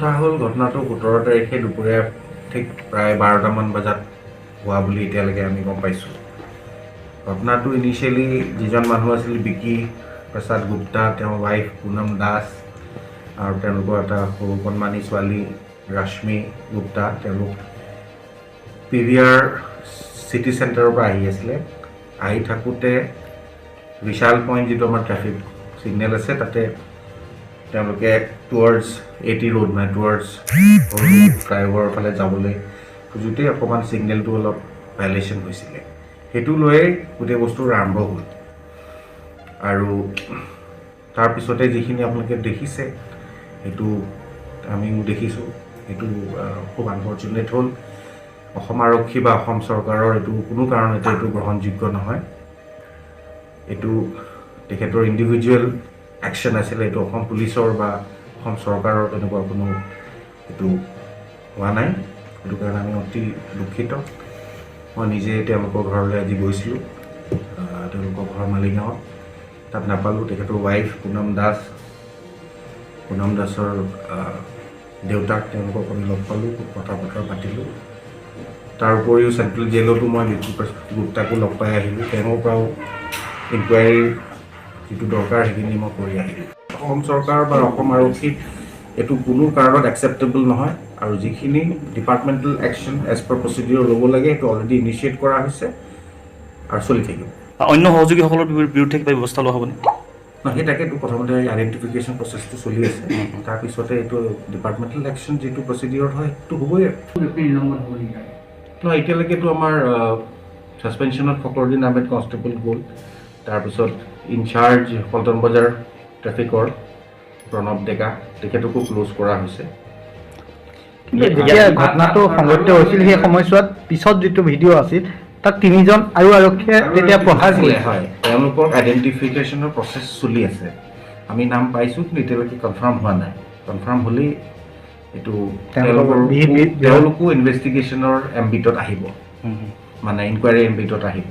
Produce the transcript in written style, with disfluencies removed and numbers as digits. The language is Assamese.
কথা হ'ল, ঘটনাটো 17 তাৰিখে দুপৰীয়া ঠিক প্ৰায় 12টামান বজাত হোৱা বুলি এতিয়ালৈকে আমি গম পাইছোঁ। ঘটনাটো ইনিচিয়েলি যিজন মানুহ আছিল বিকি প্ৰসাদ গুপ্তা, তেওঁৰ ৱাইফ পুনম দাস আৰু তেওঁলোকৰ এটা সৰু কণমানি ছোৱালী ৰশ্মি গুপ্তা, তেওঁলোক পিভিআৰ চিটি চেণ্টাৰৰ পৰা আহি আছিলে। আহি থাকোঁতে বিশাল পইণ্ট যিটো আমাৰ ট্ৰেফিক ছিগনেল আছে, তাতে তেওঁলোকে টুৱাৰ্ডছ এ টি ৰোড, মানে টুৱাৰ্ডছ ফ্লাইঅভাৰৰ ফালে যাবলৈ খোজোঁতেই অকণমান ছিগনেলটো অলপ ভাইলেশ্যন হৈছিলে। সেইটো লৈয়ে গোটেই বস্তুৰ আৰম্ভ হ'ল আৰু তাৰপিছতে যিখিনি আপোনালোকে দেখিছে, সেইটো আমিও দেখিছোঁ। সেইটো খুব আনফৰ্চুনেট হ'ল। অসম আৰক্ষী বা অসম চৰকাৰৰ এইটো কোনো কাৰণতে এইটো গ্ৰহণযোগ্য নহয়। এইটো তেখেতৰ ইণ্ডিভিজুৱেল একশ্যন আছিলে। এইটো অসম পুলিচৰ বা অসম চৰকাৰৰ তেনেকুৱা কোনো এইটো হোৱা নাই। সেইটো কাৰণে আমি অতি দুখিত। মই নিজে তেওঁলোকৰ ঘৰলৈ আজি গৈছিলোঁ। তেওঁলোকৰ ঘৰ মালিগাঁৱত। তাত নাপালোঁ। তেখেতৰ ৱাইফ পুনম দাস, পুনম দাসৰ দেউতাক, তেওঁলোকক আমি লগ পালোঁ, খুব কথা বতৰা পাতিলোঁ। তাৰ উপৰিও চেণ্ট্ৰেল জেইলতো মই বিকি গুপ্তাকো লগ পাই আহিলোঁ। তেওঁৰ পৰাও ইনকুৱাৰীৰ যিটো দৰকাৰ, সেইখিনি মই কৰি আহিলোঁ। অসম চৰকাৰ বা অসম আৰক্ষীত এইটো কোনো কাৰণত একচেপ্টেবল নহয় আৰু যিখিনি departmental action as per procedure ল'ব লাগে, সেইটো অলৰেডি ইনিচিয়েট কৰা হৈছে আৰু চলি থাকিব। অন্য সহযোগীসকলৰ বিৰুদ্ধে কিবা ব্যৱস্থা লোৱা হ'বনে? নহয়, সেই তাকেতো, প্ৰথমতে আইডেণ্টিফিকেশ্যন প্ৰচেছটো চলি আছে। তাৰপিছতে এইটো ডিপাৰ্টমেণ্টেল একশ্যন যিটো প্ৰচিডিঅ'ৰ হয়, সেইটো হ'বই আৰু। ব্যক্তি নিলম্বন হ'ব নেকি? নহয়, এতিয়ালৈকেতো আমাৰ ছাছপেনশ্যনত ফকৰুদ্দিন আহমেদ কনষ্টেবল গ'ল। তাৰপিছত ইনচাৰ্জ পল্টন বজাৰ ট্ৰেফিকৰ প্ৰণৱ ডেকা, তেখেতকো ক্ল'জ কৰা হৈছে। কিন্তু যেতিয়া ঘটনাটো সংঘটিত হৈছিল, সেই সময়ছোৱাত পিছত যিটো ভিডিঅ' আছিল, তাত তিনিজন আৰু আৰক্ষীয়ে তেতিয়া প্ৰহাৰ কৰিছে। হয়, তেওঁলোকৰ আইডেণ্টিফিকেশ্যনৰ প্ৰচেছ চলি আছে। আমি নাম পাইছোঁ, কিন্তু এতিয়ালৈকে কনফাৰ্ম হোৱা নাই। কনফাৰ্ম হ'লেই এইটো তেওঁলোকৰ তেওঁলোকৰ তেওঁলোকো ইনভেষ্টিগেশ্যনৰ এম্বিটত আহিব, মানে ইনকুৱাৰী এম্বিটত আহিব।